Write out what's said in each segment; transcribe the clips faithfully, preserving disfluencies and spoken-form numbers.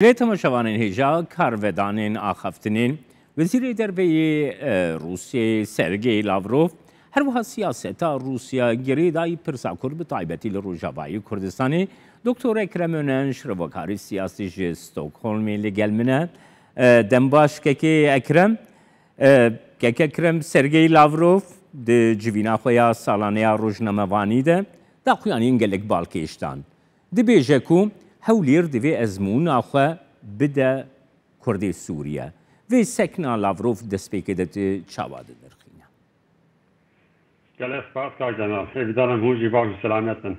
Lê temaşevanên hêja karvedanên axaftinên Wezîrê Derve yê, e, Rûsyayê Sergey Lavrov her wiha siyaseta Rûsya girêdayî pirsa Kurd bi taybetî li Rojavayê Kurdistanê. Doktor Ekrem Önen, şirovekarê siyasî ji Stockholmê li gel min e. E, dembaş kekê Ekrem. E, kek Ekrem, Sergey Lavrov di civîna xwe ya salane ya rojnamevanî de daxuyaniyên gelek balkêş dan. Dibêje ku Hewlêr divê ezmûna xwe bide Kurdê Sûriye. Vê sekna Lavrov destpêkê de tu çawa dinirxîne? Gelek spas kak Cemal. Hêvîdarim hûn jî baş û selamet in.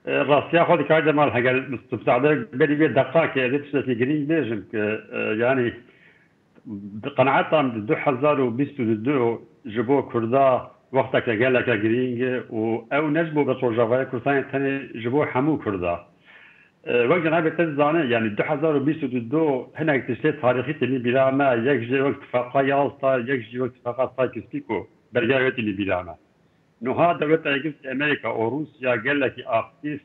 E, rastiya xwe de kak Cemal, heger tu bizahdê berî vê deqakê ez ê tiştekî girîng bêjim ki, e, yanî di qenaeta min de du hezar û bîst û du ji bo Kurda wexteke geleke girîng e û ew ne ji bo bes Rojavayê Kurdistanê, tenê ji bo hemû Kurda. E, wek cenabê te dizane, yanî du hezar û bîst û du hinek tiştê tarîxî tênî bîra me, yek jê wek tifaqa Yalta, yek jî wek tifaqa Sykes-Picot, beriya wê tênî bîra me. Niha dewleta Yekgirtî Amerîka û Rûsya gelekî aktîf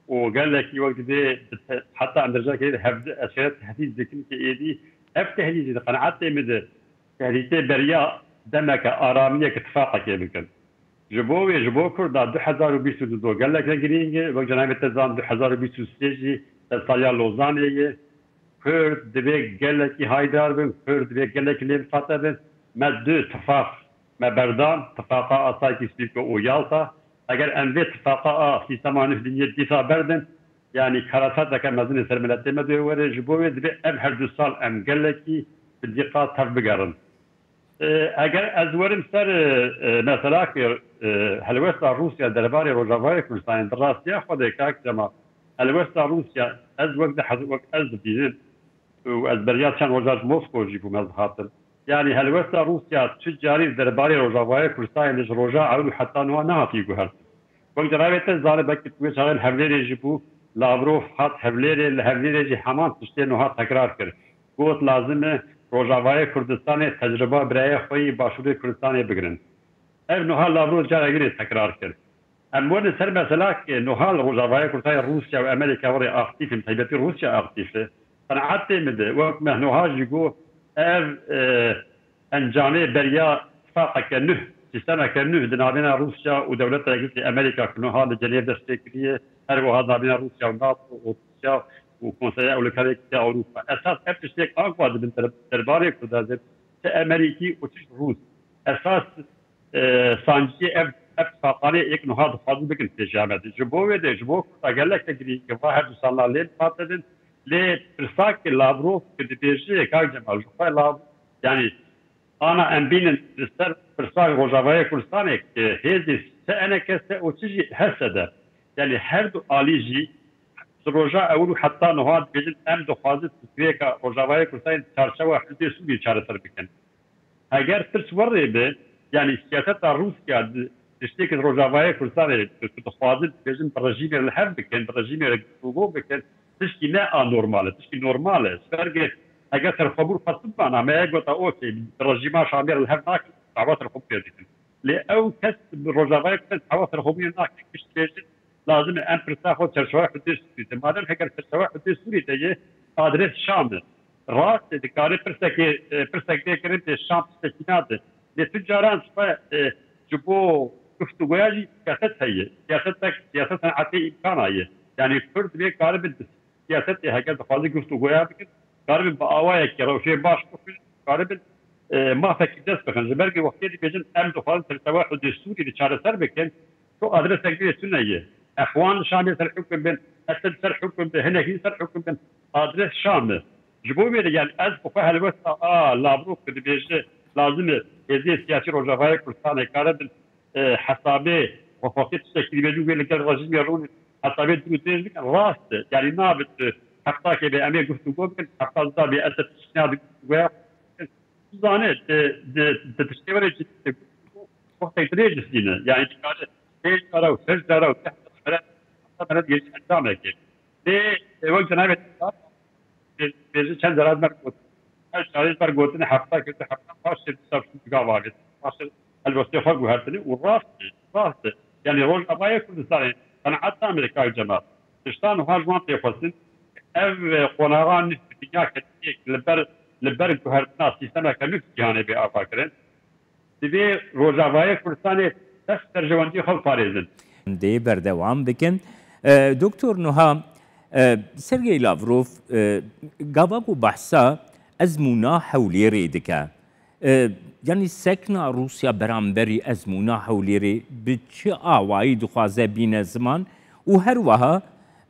û gelekî wek dibê bi te-, heta em dercakê de hevdi eşkere tehdîd dikin ki êdî ev tehdîdî di qenaetê min de tehdîtê beriya demeke aramiyeke tifaqekê bikin. Ji bo wê, ji bo Kurda du hezar û bîst û du geleke girîng e, wek cenabê te zan du hezar û bîst û sê jî sedsaliya Lozanê ye. Kurd divê gelekî haydar bin, Kurd divê gelekî lê miqate bin. Me du tifaq me berdan, tifaqa a Sykes-Picot û Yalta. Eger em vê tifaqa a sîstema nû diniyê dîsa berdin, yanî karaseteke mezin li ser miletê me dê were. Ji bo wê divê ev her du sal em gelekî bi dîqat tev bigerin. E, eger ez werim ser, e, e, mesela ki, e, helwesta Rûsya derbarê Rojavayê Kurdistanê, di rastiya xwe de kak Cemal, helwesta Rûsya ez wek de hez-, wek ez dibînim û ez beriya çend roja ji Moskow jî bûm ez dihatim. Yanî helwesta Rûsya tu carî derbarê Rojavayê Kurdistanê ji roja ewil û heta niha nehatiye guhertin. Wek cenabê te zane, belkî tu wê çaxê li Hevlêrê jî bû, Lavrov hat Hevlêrê, li Hevlêrê jî heman tiştê niha tekrar kir. Got, lazim e Rojavayê Kurdistanê tecrûba birayê xwe yî Başûrê Kurdistanê bigirin. Ev niha Lavrov careke din tekrar kir. Em werin ser mesela ki niha li Rojavayê Kurdistanê Rûsya û Amerîka werê aktîf in, taybetî Rûsya aktîf e. Qenaetê min de, wek me niha jî got, ev, e, encamê beriya tifaqeke nuh, sîstemeke nuh di navêna Rûsya û Dewleta Yekgirtî Amerîka ku niha li Cenêv dest pê kiriye, her wiha navêna Rûsya û nato û Rûsya û Konseya Ewlekariyê Ewropa. Esas ev tiştê anqwa dibin der-, derbarê Kurdan de, çi Amerîkî û çi Rûs. Esas, e, sanciyê ev, ev tifaqanê yek niha dixwazin bikin pêşiya me de. Ji bo wê de, ji bo Kurda gelek te girîng e, va her du salna lê miqate bin. Lê pirsa ki Lavrov ki dibêje, kak Cemal, ji xwe Lav-, yanî ana em bînin li ser pirsa Rojavayê Kurdistanê ki hêzê se enekese û çi jî hese de. Yanî her du alî jî ji roja ewil û heta niha dibêjin, em dixwazin pirsgirêka Rojavayê Kurdistanê di çarçewa Hudê Sûriyê çareser bikin. Eger pirs werê be, yanî siyaseta Rûsya di tiştê ki Rojavayê Kurdistanê ku dixwazin dibêjin bi rejîmê re li hev bikin, bi rejîmê re guftûgo bikin, tişkî ne anormal e, tişkî normal e. Ji ber ku eger serxwebûn xwestin bana, me yek gota, okey, bi rejîma Şamê re li hev nakin, dawa serxwebûnê dikin. Lê ew kes bi Rojavayê Kurdistanê dawa serxwebûnê nakin, giş dibêjin, lazim e em pirsa xwe çerçewa Hudê Sûrî de. Madem heger çerçewa Hudê Sûrî de ye, adres Şam e. Rast e, dikare pirsekê, e, pirsek bê kirin, lê Şam tiştekî nade. Lê tu caran ji xwe, e, ji bo guftûgoya jî siyaset heye. Siyasetek, siyaset senetê îmkana ye. Yanî Kurd divê karibin siyasetê, heger dixwazin guftûgoya bikin, karibin bi awayekî rewşê baş bikin, karibin, e, mafekî dest bixin. Ji ber ku wextê dibêjin em dixwazin çerçewa Hudê Sûrî de çareser bikin, tu adresek bê tune ye. Exwan li Şamê ser hukm bin, Esed ser hukm bin, hinekî ser hukm bin. Adres Şam e. Ji bo wê de, yani ez bi xwe helwesta a Lavrov ku dibêje lazim e hêzê siyasî Rojavayê Kurdistanê karibin, e, hesabê wefaqê tiştekî dibêjin wê li gel rejîmê rûnê hesabê dûr û dirêj bikin, rast e. Yani nabit, e, heftakê be em ê guftûgo bikin, hefta da bê Esed tiştîna di guftûgoya bikin. Bizane, di, di, di tiştê were cidî de wextek dirêj distîne. Yani dikare pênc cara û şeş cara û deh cara, heta meret yê encamekê. Lê, e, wek cenabê te bêjin çend cara mer gotin. Her çarê ber gotin hefta kirdi, hefta paş tê dîsa çû diga vavêt. Paş helwestê xwe guhertine û rast e, rast e. Yani Rojavayê Kurdistanê qenaet name kak Cemal. Tiştan wiha ji wan tê xwestin. Ev, e, qonaxa nû di dinya ketiyê li ber, li ber guhertina sîstemeke nû di cîhanê bê avakirin. Divê Rojavayê Kurdistanê dest berjewendiyê xwe biparêzin. Dê berdewam bikin. E, Doktor Nuha, e, Sergey Lavrov, e, gava ku behsa ezmûna Hewlêrê dike, e, yanî sekna Rûsya beramberî ezmûna Hewlêrê bi çi awayî dixwaze bîne ziman û her wiha,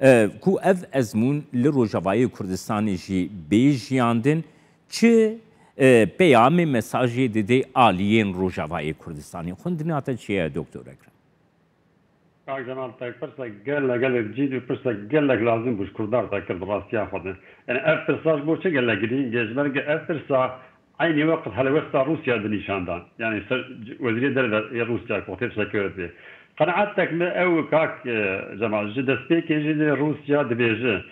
e, ku ev ezmûn li Rojavayê Kurdistanê jî bê jiyandin, çi, e, peyamê, mesajê didê aliyên Rojavayê Kurdistanê? Xwendina te çi ye, Doktor Ekrem? Kak Cemal, te pirsek gelek, gelek cîd û pirsek gelek lazim bû ji Kurdan te kir, bi rastiya xwe de. Yani ev pirsa ji bo çi gelek girîng e? Ji ber ku ev pirsa eynî wext helwesta Rûsya di nîşan da. Yani ser, wezîrê derve ê Rûsya ku wextê tiştekê wê bê. Qenaetek me ew, kak, e, Cemal, ji destpêkê jî de Rûsya dibêje,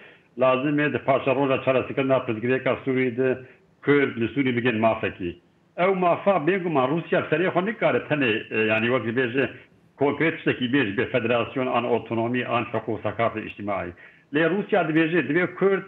lazim e di paşeroja çareserkirina pirsgirêka Sûriyê de Kurd li Sûrî bigên mafekî. Ew mafa bêguman Rûsya bi serê xwe nikare tenê, e, yanî wek dibêje konkret tiştekî bê, ji bê federasyon an otonomî an hiqûq seqafê îctimaî. Lê Rûsya dibêje divê Kurd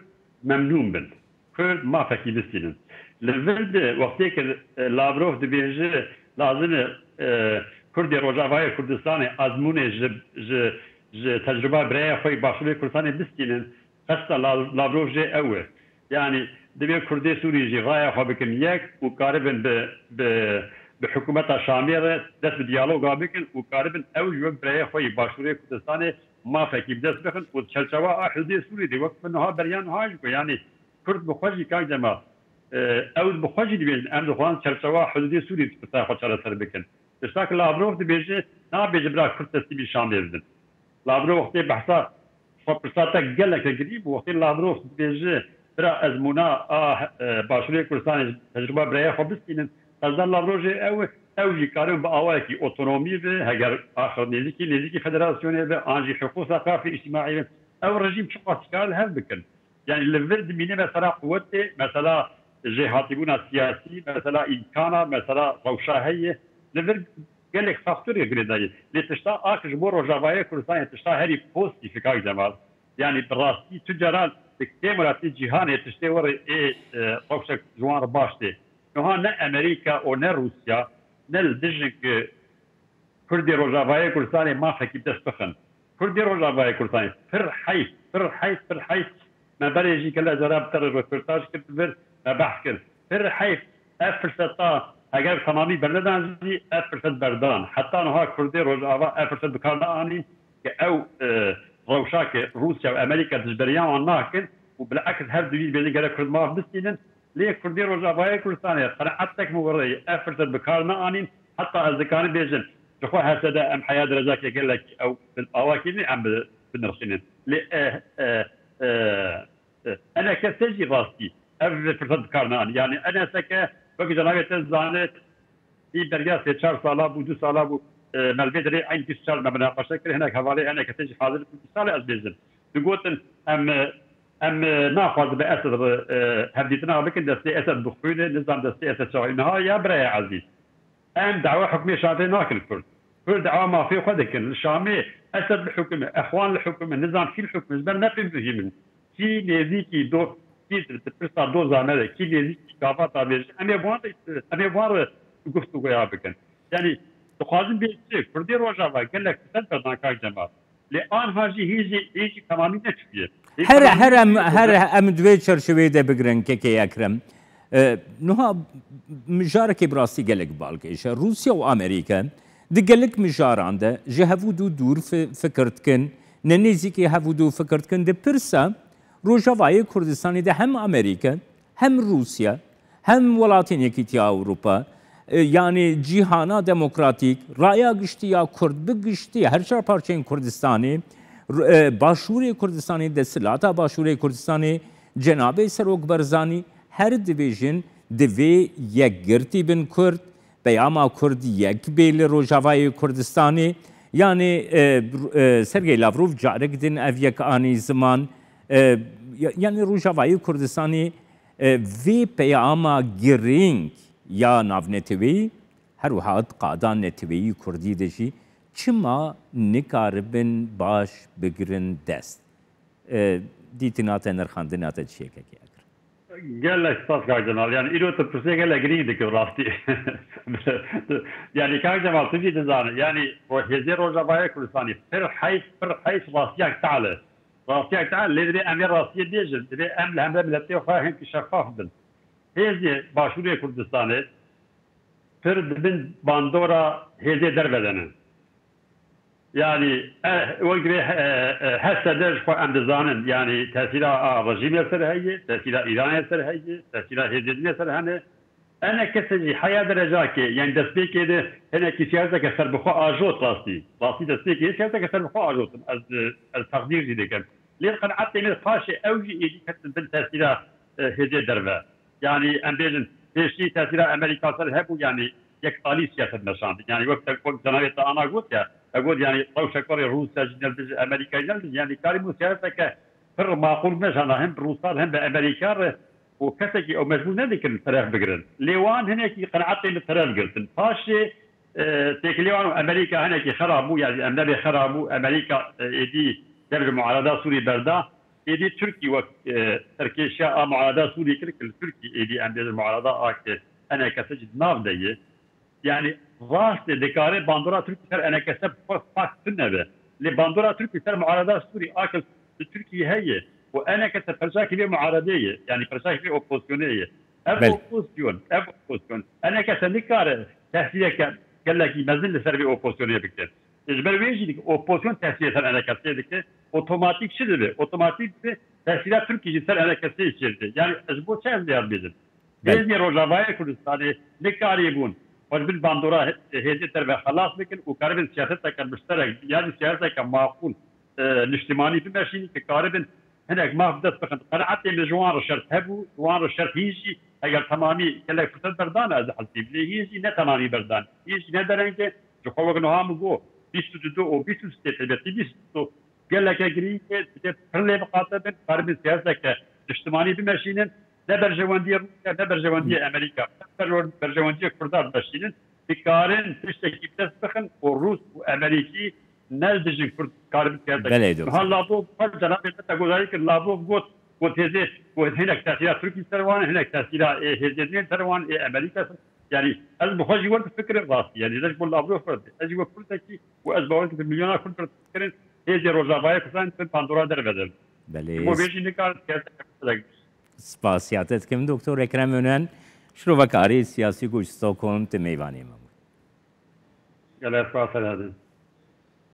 memnûn bin. Kurd mafekî bistînin. Li vir de wextê ku, e, Lavrov dibêje lazim e, e, Kurdê Rojavayê Kurdistanê azmûnê ji, ji, ji tecrûba birayê xwe yê Başûrê Kurdistanê bistînin, qesta La-, Lavrov jê ew e. Yanî divê Kurdê Sûrî jî raya xwe bikin yek û karibin bi, bi, bi hikûmeta Şamê re dest bi diyaloga bikin û karibin ew ji wek birayê xwe yê Başûrê Kurdistanê mafekî bi dest bixin û di çerçewa a hududê Sûrî de wek min niha beriya niha jî got, yanî Kurd bi xwe jî, kak Cemal, e, ew bi xwe jî dibêjin, em dixwazin çerçewa hududê Sûrî di pirsa xwe çareser bikin. Tişta ku Lavrov dibêje, nabêje bira Kurd teslîmî Şamê bibin. Lavrov wextê behsa xwe pirsa te geleke girî bû. Wextê Lavrov dibêje, bira ezmûna a, e, Başûrê Kurdistanê ji tecrûba birayê xwe bistînin. Qesda Lavrov jê ew e, ew jî karin bi awayekî otonomî ve, heger axir nêzîkî, nêzîkî federasyonê ve, an jî hiqûq seqafî îctimaî ve, ew rejîm çiqas dikare li hev bikin. Yani li vir dimîne mesela quwetê, mesela jêhatîbûna siyasî, mesela îmkana, mesela rewşa heye. Li vir gelek faktorê girêdayî. Lê tişta ak ji bo Rojavayê Kurdistanê tişta herî pozîtîf, kak Cemal. Yani bi rastî tu caran di kêm welatê cîhanê tiştê were ê, e, rewşek ji wan re baş tê. Niha ne Amerîka û ne Rûsya, ne li dijin ku Kurdê Rojavayê Kurdistanê mafekî bi dest bixin. Kurdê Rojavayê Kurdistanê pir heyf, pir heyf, pir heyf. Me berê jî gele cara bi te re röportaj kir, bi vir me behs kir. Pir heyf, ev firseta eger bi temamî bernedan jî, ev firset berdan. Heta niha Kurdê Rojava ev firset bi kar neanîn, ke ew, e, rewşa ke Rûsya û Amerîka dijberiya wan nakin û bil'eks her du jî dibêjin gerek Kurd maf bistînin. Lê Kurdê Rojavayê Kurdistanê qenaetek min werê ev firset bi kar neanîn, heta ez dikarim bêjim, ji xwe H S D em heya derecakê gelekî ew bi awa kirî em bi-, binirxînin. Lê, e, e, e, e, N K S jî rastî ev firset bi kar neanî. Yani N S K wekî cenabê te zanê, Vî berya sê çar sala bû, du sala bû, e, me li vê derê eyn bîst û çar me minaqeşe kir, hinek hevalê N K S jî hazir bû, du sal e ez bêjim. Digotin, em, e, em, e, naxwazin bi Esed re, e, hevdîtina bikin, destê Esed bi xwîn e, nizam destê Esed çawa. Niha ya biraya ezîz, em dawa hukmê Şamê nakin Kurd. Kurd dawa mafê xwe dikin. Li Şamê Esed li hukum e, Exwan li hukum e, nizam kî li hukum e, ji ber ne pê muhîm in. Kî nêzîkî do-, kî di pirsa doza me de, kî nêzîkî gavata bêje, em ê wan re, em ê wan re guftûgoya bikin. Yanî dixwazin bê çi? Kurdê Rojava gelek firsend berdan, kak Cemal. Lê anha jî hê jî, hê jî temamî neçûye. Hê Her, temamî her em, neçûye. Her em di vê çerçeveyê de bigirin, kekê Ekrem. E, niha mijarekê bi rastî gelek balkêş e. Rûsya û Amerîka di gelek mijaran de ji hevû dû dûr fi-, fikir dikin, ne nêzîkî hevû dû fikir dikin. Di pirsa Rojavayê Kurdistanê de hem Amerîka, hem Rûsya, hem Welatên Yekîtiya Ewropa, e, yanî cîhana demokratîk, raya giştî ya Kurd bi giştî, her çar parçeyên Kurdistanê, r-, e, Başûrê Kurdistanê, desthilata Başûrê Kurdistanê, Cenabê Serok Barzanî her dibêjin, divê yekgirtî bin Kurd, peyama Kurd yek bê li Rojavayê Kurdistanê. Yanî, e, e, Sergey Lavrov carek din ev yek anî ziman. E, ya-, yanî Rojavayê Kurdistanê, e, vê peyama girîng ya navneteweyî, her wiha di qada neteweyî Kurdî de jî çima nikaribin baş bigirin dest? E, dîtina te, nirxandina te çi yekekî eger? Gelek spas kak Cemal. Yani îro tu pirsê gelek girîng dikir rastî. Yani kak Cemal tu jî dizane. Yani o hêzê Rojavayê Kurdistanê pir heyf, pir heyf rastiyak tale. Rastiyak tale lê divê em vê rastiyê bêjin. Divê em li hemle miletê xwe hinkî şeffaf bin. Hêzê Başûrê Kurdistanê pir di bin bandora hêzê derve de ne. Yani eh, wek divê eh, eh, heste de ji xwe em dizanin. Yani tesîra a rejîmê ser heye, tesîra Îranê ser heye, tesîra hêzê dinê ser hene. Ene kese jî heya derecakê, yani destpêkê de hinekî siyaseteke serbixwe ajot rastî. Rastî destpêkê siyaseteke serbixwe ajotin. Ez, ez teqdîr jî dikim. Lê qenaetê min paşê ew jî êdî ketin bin tesîra eh, hêzê derve. Yani em bêjin pêşî tesîra Amerîka ser hebû, yani yektalî siyaset meşandin. Yani wek te, wek cenabê te ana got ya, te got yani rewşek werê Rûsya jî ne li dijî Amerîka jî ne li dijî, yani karî bû siyaseteke pir maqûl meşana hem bi Rûsya hem bi Amerîka re û kesekî ew mecbûr nedikirin teref bigirin. Lê wan hinekî qenaetê min teref girtin. Paşê e, têkilê wan û Amerîka hinekî xera bû, yani em nebê xera bû, Amerîka e, êdî dev ji muarada Sûrî berda. Êdî Tirkî wek e, serkêşiya a muarada Sûrî kir, ki li Tirkî êdî em bêjin muarada a ki enekese jî di nav de ye. Yani rastê dikare bandora Tirkî ser enekese bi xwe pak tune be. Lê bandora Tirkî ser muarada Sûrî a ki li Tirkî heye û enekese perçakî vê muaredê ye. Yani perçakî vê opozisyonê ye. Ev Belê. Opozisyon, ev opozisyon. Enekese nikare tesîreke gelekî mezin li ser vê opozisyonê bike. Ji ber wê jî dike opozisyon tesîrê ser enekesê dike. Otomatîk çi dibe? Otomatîk dibe tesîra Tirkî jî ser enekesê çê dibe. Yani ez ji bo çi ez vê bêjim? Belê. Hêzê Rojavayê Kurdistanê nikarîbûn xwe ji bin bandora hê-, hêzê derve xelas bikin û karibin siyaseteke muşterek, yani siyaseteke maqûl, e, niştimanî bimeşînin, ki karibin hinek maf dest bixin. Qenaetê min ji wan re şert hebû, ji wan re şert hîn jî eger temamî gelek firsed berdane ez dihesibim. Lê hîn jî ne temamî berdane. Hîn jî ne dereng e, ji xwe wek niha min got, bîst û du û bîst û sê taybetî bîst û du geleke girîng e, divê pir lê miqate bin, karibin siyaseteke niştimanî bimeşînin, ne berjewendiyê Rûsya, ne berjewendiyê Amerîka, ne berjew-, berjewendiyê Kurda bimeşînin, dikarin tiştekî bi dest bixin û Rûs û Amerîkî ne li dijin Kurd karibin siyaseteke. Belê, doktor. Niha Lavrov, her cenabê te guhdarî kir, Lavrov got, got hêzê, got hinek tesîra Tirkî ser wan, hinek tesîra ê hêzê dinê ser wan, ê Amerîka ser. Yani ez bi xwe jî wer difikirim rastî. Yani ez ji bo Lavrov re, ez jî wek Kurdekî û ez bawer dikim milyona Kurd re difikirin, hêzê Rojavayê Kurdan bin bandora derve de. Ji bo Belê. vê jî nikar siyaseteke Spasiya te dikim, doktor Ekrem Önen, şirovekarê siyasî ku ji Stockholm tu mêvanê me bû. Gelek spas, Selahattin.